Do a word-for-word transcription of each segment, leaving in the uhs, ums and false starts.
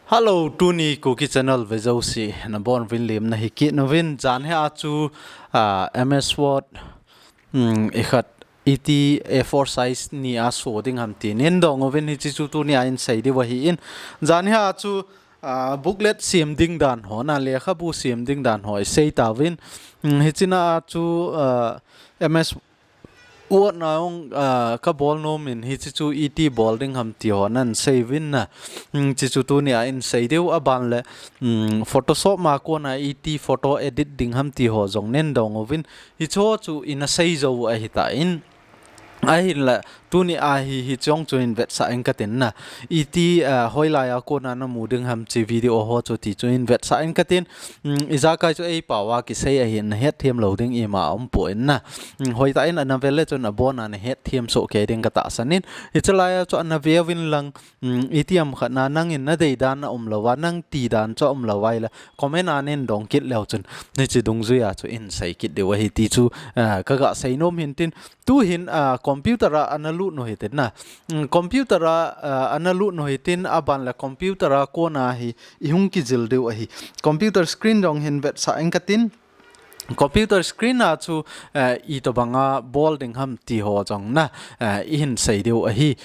Hello, tuni Kuki Channel vejouse nabonuvin lemna hikit uvin. Janhi a chu, ah, M S Word, um, ikhat iti A four size ni a so ding ham ti neidong uvin, hiche chu tuni a isei diu ahin. Janhi a chu, ah, booklet sem ding dan ho, na lekhabu sem ding dan ho isei tauvin. Um, hiche na a chu, ah, M S Word na jong, ah, kabol nomin hiche chu iti bol ding ham ti ho nasei uvin na. Um, hiche chu tuni a isei diu, aban le, um, Photoshop ma kona iti photo edit ding ham ti ho jong neidong uvin. Hiche ho chu inasei jou u ahitan. Ahinla, tuni a hi, hiche jong chu hin vetsah inge katin na. Iti, ah, hoilai a kona namu ding ham hiche video ho chu ti chu hin vetsah inge katin. Um, ijakai chu eipao a kisei ahin nahet them lou ding ima umpon na. Um, hoitah in ana ve le chun abon a nahet them soh kei ding katahsan in. Hiche lai a chu ana ve uvin lang, um, itiham khat na nangin nadei dan aum lou a, nang ti dan chu aum lou a ahile, comment a neidong kit leu chun, hiche dungjui a chu isei kit diu ahi ti chu, ah, kaga sei nom hin tin. Tuhin, ah, computer a ana lut u hitin na. Um, computer a, ah, ana lut u hitin, aban le computer a kona hi ihung kijil diu ahi. Computer screen jong hin vetsah inge katin. Computer screen a chu, eh, itobanga bol ding ham ti ho jong na, eh, ihin sei diu ahi.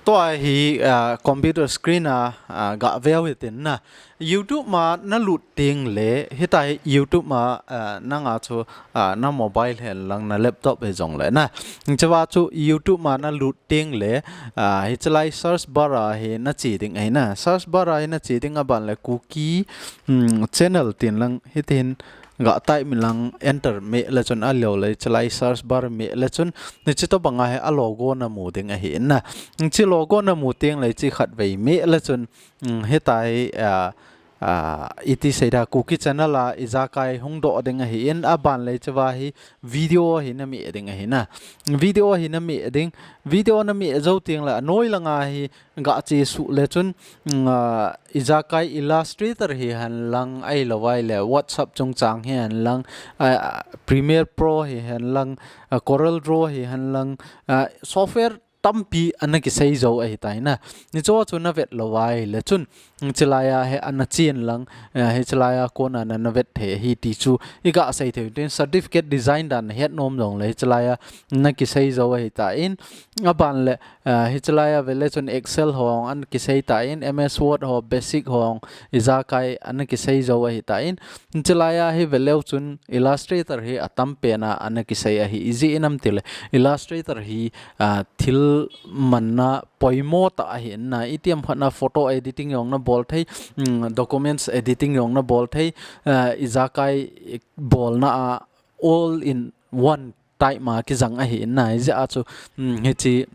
Tua hi, eh, computer screen a, eh, gave u hitin na. YouTube ma nalut teng le, hitia hi YouTube ma, eh, nanga chu, eh, na mobile hen lang na laptop hijongle na. Hichea chu YouTube ma nalut teng le, ah, hiche lai search bar a hi nache ding ahi na. Search bar a hi nache ding, aban le Kuki, um, channel tin lang hitin ga type in lang, enter meh le chun, ahilou le hiche lai search bar meh le chun, hiche tobanga hi a logo namu ding ahin na. Hiche logo namu teng le hiche khatvei meh le chun, um, hitia hi, ah, ah, iti sei da, Kuki Channel a ijakai hung doh ding ahin, aban le hichea hi video hi nameh ding ahi na. Video hi nameh ding, video nameh jou teng le anoi langa hi gache suh le chun, mm, ah, ijakai Illustrator hihen lang, ahilou ahile WhatsApp chungchang hihen lang, ah, Premiere Pro hihen lang, ah, Corel Draw hihen lang, ah, software tampi ana kisei jou ahitai na. Hicheho chu navet lou ahile chun, hiche lai a hi ana chen lang, eh, hiche lai a kona na, navet thei ahi ti chu iga sei thei u hitin. Certificate design dan nahet nom jongle hiche lai a nakisei jou ahitan. Aban le, eh, hiche lai a ve le chun Excel ho ana kisei tan, M S Word ho, basic ho ijakai ana kisei jou ahitan. Hiche lai a hi ve leu chun Illustrator hi atam pen a ana kisei ahi. Ijeh inem itile Illustrator hi, ah, thil manna poimo tah ahin na, itiham khat na photo editing jong nabol thei, mm, documents editing jong nabol thei, ah, ijakai bolna a all in one type ma kijang ahin na, hijeh a chu, mm, hiche,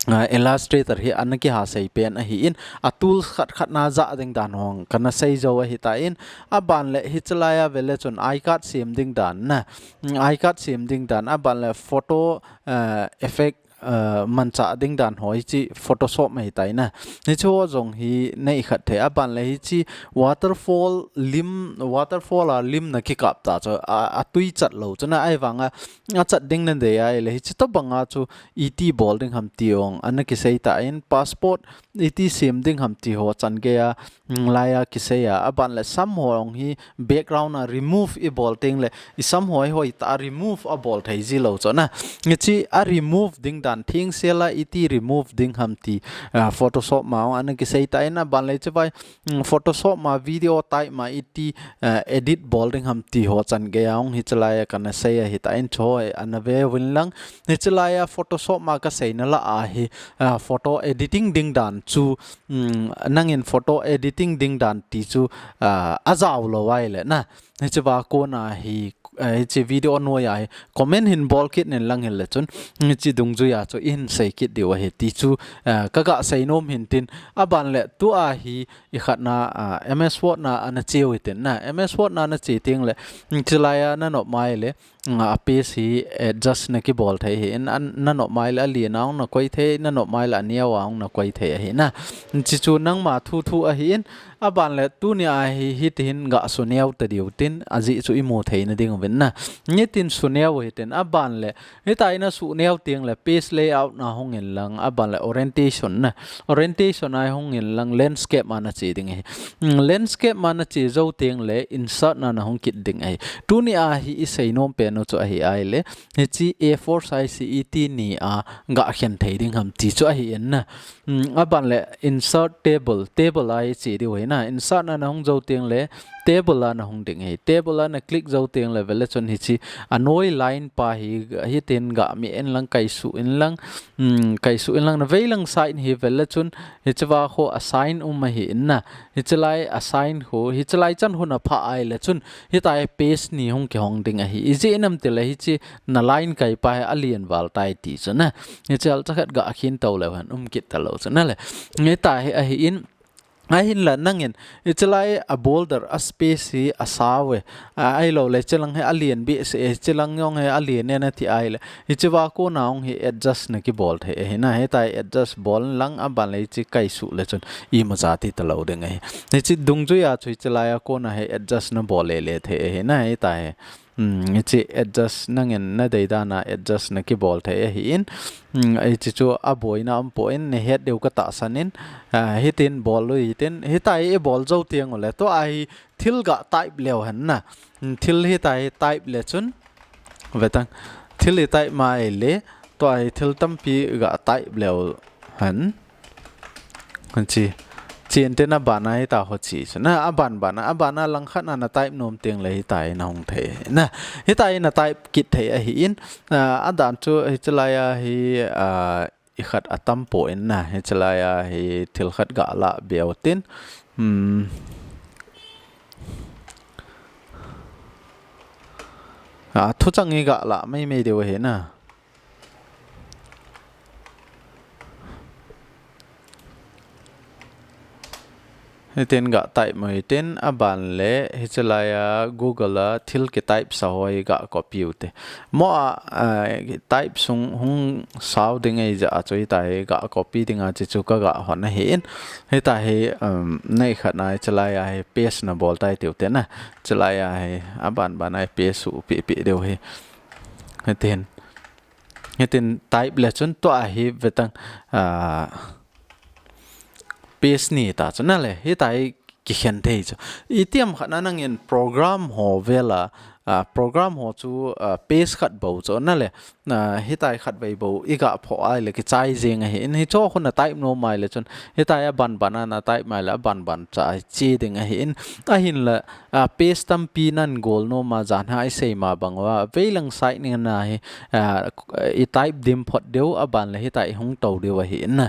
ah, Illustrator hi ana kiha sei pen ahin, a tools khat khat na jah ding dan ho kana sei jou ahitan, aban le hiche lai a ve le chun icard sem ding dan na, mm, icard sem ding dan, aban le photo, ah, effect, ah, manchah ding dan ho hiche Photoshop ahitai na. Hicheho jong hi na ikhat thei, aban le hiche waterfall lim, waterfall a lim na kikap ta chu, a, atui chat lou chu na, ahivang a, achat ding nadei ahile hiche tobang a chu iti bol ding ham ti jong ana kisei tan, passport iti sem ding ham ti ho chan gei a, mm, lai a kisei a, aban le sam ho jong hi background a remove ibol teng le, isam ho hi hoitah a remove abol thei ji lou chu na. Hiche a remove ding dan, thengsel a iti remove ding ham ti, ah, Photoshop ma jong ana kisei tan, aban le hiche vai, mm, Photoshop ma video type ma iti, ah, edit bol ding ham ti ho chan gei a jong hiche lai a kana sei ahitan, chuho hi ana ve uvin lang. Hiche lai a Photoshop ma kasei na lah a hi, ah, photo editing ding dan chu, mm, nangin photo editing ding dan ti chu, ah, ajao lou ahile na, hichea kona hi, ah, hiche video noi a hi comment hin bol kit in lang, hile chun hiche dungjui a chu ihin sei kit diu ahi ti chu, ah, kaga sei nom hin tin, aban le tua hi ikhat na, ah, M S Word na ana che u hitin na, M S Word na nache teng le, mm, hiche lai a nanop mai le, a paste hi adjust na kibol thei ahi in, na nop mai le alen a hung na koi thei, na nop mai le aneo a hung na koi thei ahi na. Hiche chu nangma thu thu ahi in, aban le tuni a hi hiti hin ga suneo ta diu tin, ajeh chu imu thei na ding uvin na. Hitin suneo hitin, aban le hitia na suneo teng le paste layout na hung in lang, aban le orientation na. Orientation a hung in lang, landscape ma na che ding ahi. Landscape ma na che jou teng le insert na na hung kit ding ahi. Tuni a hi isei nom pen u chu ahi ai le, hiche A four size hi iti ni a ga khen thei ding ham ti chu ahi in na. Aban le insert table, table a iche diu ahi na. Insert na na hung jou teng le table a na hung ding ahi. Table a na click jou teng le vele chun hiche anoi line pa hi hitin ga mi in lang, kaisuh in lang, kaisuh in lang, na veilang side hi vele chun hiche va kho assign um ahi in na. Hiche lai assign kho, hiche lai chan hung a pha ai le chun hitia paste ni hung kihong ding ahi. Ijeh inem ti le hiche na line kai pa hi alen val tai ti chu na. Hiche alcha khat ga khin to le hen um kit ta lou chu na le. Hitia hi ahi in, ahin la nangin hiche lai a border a space hi asao e, ahilou le hiche lang hi alen behseh e, hiche lang jong hi alen e na ti ai le, hiche va kona hung hi adjust na kibol thei ahi na. Hitia adjust bol lang, aban le hiche kaisuh le chun imacha ti ta lou ding ahi. Hiche dungjui a chu hiche lai a kona hi adjust na bol le le thei ahi na, hitia hi. Hiche adjust nangin na dei dan a adjust na kibol thei ahi in, hiche chu aboina um poi, na het diu ka tahsan in, hitin bol u hitin, hitia ibol jou teng u le, tua hi thil ga type leu hen na. Thil hitia type le chun, vetang, thil i type mai le, tua hi thil tampi ga type leu hen. Hiche, hiche enten aban a hitia ho che chu na, aban ban a, aban a langkhat na na type nom teng le hitia na hung thei na. Hitia na type kit thei ahi in, adan chu hiche lai a hi, ikhat atam poi na, hiche lai a hi thil khat ga la beu tin. Thuchang i ga la mai mai diu ahi na. Hitin ga type mo hitin, aban le hiche lai a Google a thil ki type sa ho hi ga copy u te. Mo a type sung hung sao ding ahi jeh a chu hitia hi ga copy ding a hiche chu ka ga hon ahi in. Hitia hi nei khat na hiche lai a hi paste na bol tai tiu te na. Hiche lai a hi aban ban a hi paste u pi pi diu hi. Hitin. Hitin type le chun tua hi vetang, paste ni ta chu na le, hitia hi kikhen thei chu. Itiham khat na nangin program ho vel a, program ho chu paste khat bou chu na le, hitia khat vei bou i ga phoh ai le kichai jeng ahi in, hiche khu na type nom ai le chun, hitia aban ban a na type mai le aban ban cha che ding ahi in, ahin la, paste tampi nan gol nom a jan ha i sei ma bang uva, veilang side ni na hi, i type dim phot diu, aban le hitia i hung tou diu ahi in na.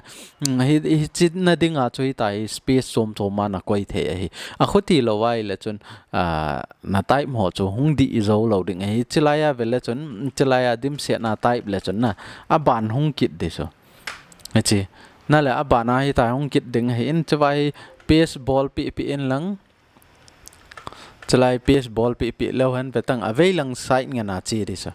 Hiche na ding a chu hitia hi space chom chom a na koi thei ahi. Akhuti lou ai le chun, na type ho chu hung dih i jou lou ding ahi. Hiche lai a vele chun, hiche lai a dimset na type le chun na, aban hung kit di chu. Hiche, na le aban a hitia hung kit ding ahi in, hiche va hi paste bol pi pi in lang. Hiche lai paste bol pi pi leu hen vetang aveilang side ngen a che di chu.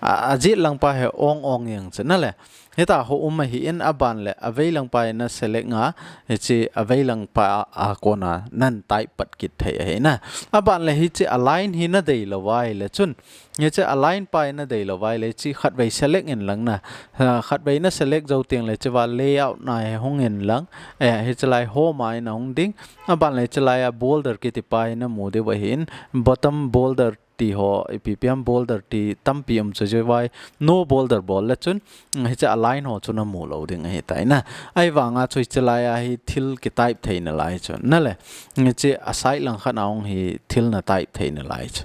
A, ajet lang pa hi ong ong jeng chu na le. Hitia ho um ahi in aban le aveilang pa hi na select nga, hiche aveilang pa a kona nan type pat kit thei ahi na. Aban le hiche align hi na dei lou ai le chun. Hiche align pa hi na dei lou ai le hiche khat vei select in lang na. Khat vei na select jou teng le hiche va layout na hi hung in lang. Hiche lai home a hi na hung ding. Aban le hiche lai a border kiti pa hi na mu diu ahi in, bottom border ti ho, ipi pi ham border ti tampi um chu hiche vai no border bol le chun, hiche align ho chu na mu lou ding ahi tai na. Ahivang a chu hiche lai a hi thil ki type thei na lai chu. Na le, hiche a side lang khat na hung hi thil na type thei na lai chu.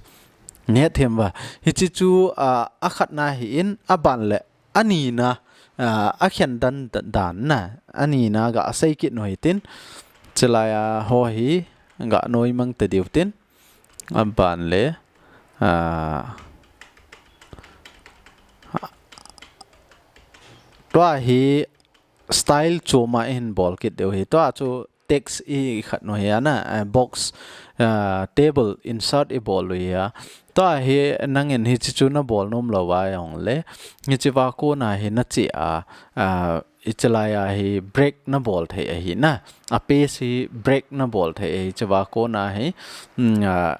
Neh thim va. Hiche chu, a, akhat na hi in, aban le, ani na, a, akhen dan, dan na, ani na ga sei kit u hitin. Hiche lai a ho hi, ga noi mang ta diu tin. Aban le, a, tua hi style chom a i hin bol kit diu hi. Tua chu text i khat u hi a na, eh, box, ah, table insert i bol u hi a. Tua hi nangin hichi chu na bol nom lou va ahung le, hichi va kona hi na che a, ah, hichi lai a hi break na bol thei ahi na. A page hi break na bol thei ahi, hichi va kona hi, mm, ah,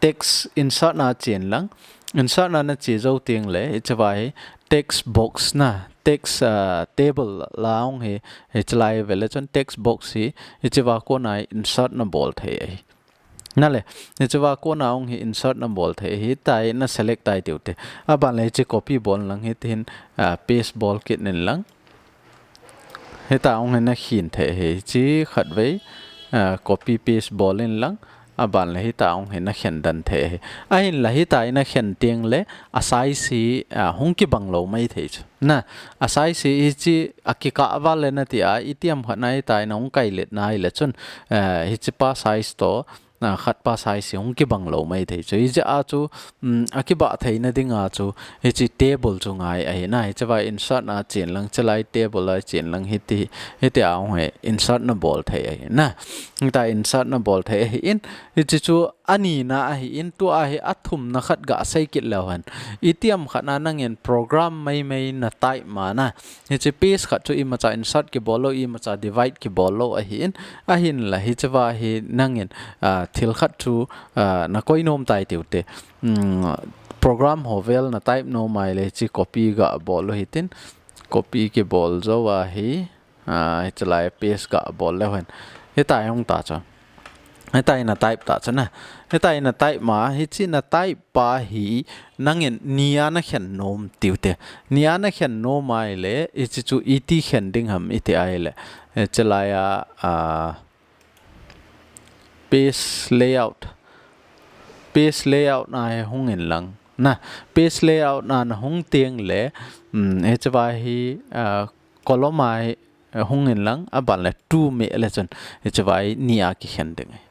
text insert na chen lang, insert na na che jou teng le, hichi va hi text box na, text, ah, table la hung hi, hichi lai ve le chun text box hi, hichi va kona hi insert na bol thei ahi. Na le, hichi va kona hung hi insert na bol thei ahi, tai na select tai tiu te. A ban le hichi copy bol lang hi tin, ah, paste bol kit nin lang. Hita hung hi na khen thei ahi, chi khat vei, ah, copy paste bol in lang, a ban le hita hung hi na khen den thei ahi. Ahin la hita i na khen teng le, a size hi, ah, hung kibang lou mai thei chu. Na, a size hi hichi a kikah val le na ti a, itiham khat na hita i na hung kai let na hi le chun, ah, hichi pa size to, na khat pa size hi hung kibang lou mai thei chu. Hichi a chu, um, a kibah thei na ding a chu, hichi table chu ngai ahi na, hichi va insert na chen lang, hichi lai table a chen lang hiti, hiti a hung hi insert na bol thei ahi na. Hita insert na bol thei ahi in, hichi chu a ni na ahi in, tua hi a thum na khat ga sei kit leu hen. Itiham khat na nangin program mai mai na type ma na, hichi page khat chu imacha insert kibol lou, imacha divide kibol lou ahi in, ahin la hichi va hi nangin, ah, thil khat chu, ah, na koi nom tai tiu te. Um, program ho vel na type nom ai le hichi copy ga bol u hi tin, copy kibol jou a hi, ah, hichi lai paste ga bol leu hen. Hita hung ta chu. Hita i na type ta chu na. Hita i na type ma, hichi na type pa hi nangin ni a na khen nom tiu te. Ni a na khen nom ai le, hichi chu iti khen ding ham iti ai le. Hichi lai a, ah, page layout. Page layout na hi hung in lang. Na, page layout na na hung teng le, um, hichi va hi, ah, column a hi, eh, hung in lang, a ban le two meh le chun, hichi va hi ni a kikhen ding ahi.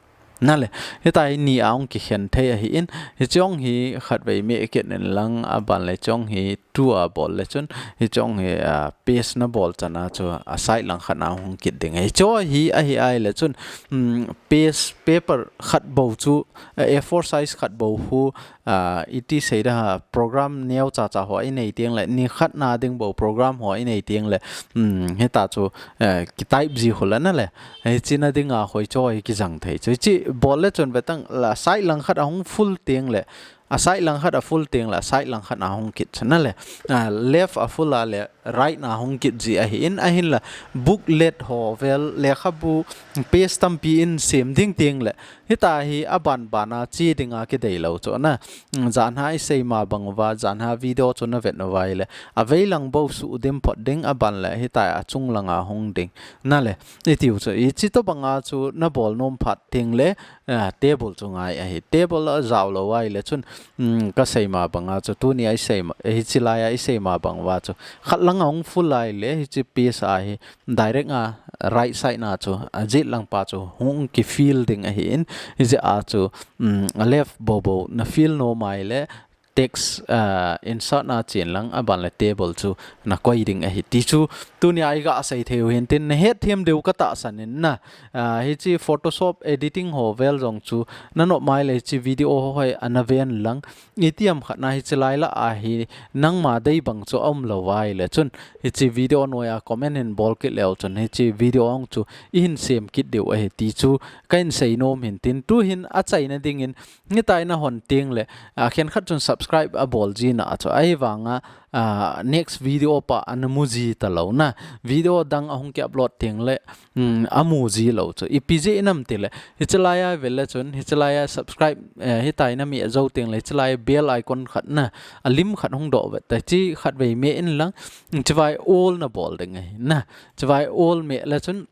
Na le, hita hi ni a hung kikhen thei ahi in, hichi hung hi khat vei meh kit nin lang, a ban le hichi hung hi two a bol le chun, hichi hung hi, ah, page na bol chan a chu, a side lang khat na hung kit ding ahi. Hichi hi ahi ai le chun, um, page paper khat bou chu, ah, A four size khat bou hu, ah, iti sei da ha, program neo cha cha ho i nei teng le, ni khat na ding bou program ho i nei teng le, um, hita chu, eh, ki type ji khu la na le, hichi na ding a hoi chu hi kijang thei chu. Hichi bol le chun ve tang la side lang khat a hung full teng le, a side lang khat a full teng le, a side lang khat a hung kit chu na le, ah, left a full a le, right na hung kit ji ahi in, ahin la booklet ho vel, lekhabu page tampi in sem ding teng le, hita hi a ban ban a chi ding a kidei lou chu na. Mm, jan ha i sei ma bang uva, jan ha video chu na vet uva i le, a vei lang bou sudim phot ding, a ban le hita a chung lang a hung ding. Na le, i tiu chu, hichi to bang a chu na bol nom phat teng le, ah, table chu ngai ahi. Table a jao lou ai le chun, um, ka sei ma bang a chu, tuni a i sei ma, hichi lai a i sei ma bang uva chu, khat lang a hung full ai le, hichi page a hi, direct a right side na chu, a jet lang pa chu, hung ki fill ding ahi in, hichi a chu, um, a left bou bou na fill nom ai le, text, ah, insert na chen lang, a ban le table chu na koi ding ahi ti chu, tuni a i ga sei thei u hin tin na het them deu ka tahsan in na, ah, hichi Photoshop editing ho vel jong chu na nop mai le hichi video ho hoi a na ven lang, itiham khat na hichi lai la a hi nangma dei bang chu a um lou vai le chun hichi video noi a comment in bol kit leu chun hichi video hung chu i hin sem kit deu ahi ti chu ka hin sei nom hin tin tu hin a chaina ding in Hitai na hon teng le, ah, khenkhat chun subscribe a bol ji na a chu. Ahivanga, ah, next video pa ana mu ji ta lou na. Video dang ahung ki upload teng le, um, a mu ji lou chu. Ipi jeh inam ti le, hichi lai a vel le chun, hichi lai a subscribe, eh, hitai na mi a jou teng le, hichi lai a bell icon khat na, a lim khat hung doh vet ta. Hichi khat vei me in lang, hichi vai all na bol ding ahi na. Hichi vai all me le chun,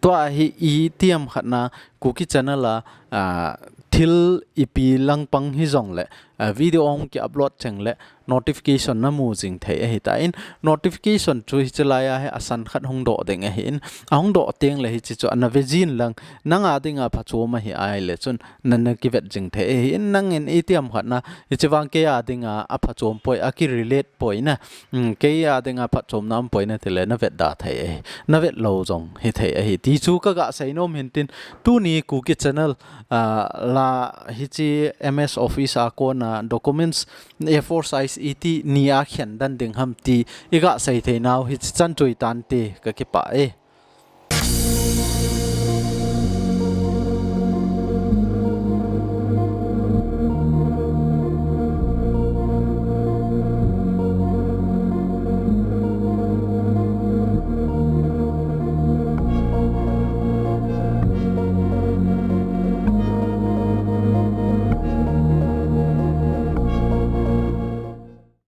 Tua hi itiham khat na Kuki channel a, ah, thil ipi lang pang hi jong le, video hung ki upload cheng le notification na mu jing thei ahi ta in, notification chu hiche lai a hi asan khat hung doh ding ahi in, ahung doh teng le hiche chu ana ve jin lang, nanga dinga phachom ahi ai le chun nana kivet jing thei ahi in, nangin itiham khat na hiche vang kei a dinga aphachom poi, aki relate poi na, um, kei a dinga phachomna um poi na tile na vet da thei ahi, na vet lou jong hi thei ahi ti chu ka ga sei nom hin tin, tuni Kuki channel, ah, la hiche M S Office a kona documents A four size iti ni a khen dan ding ham ti i ga sei thei nau hi chan chui tan ti ka kipah e.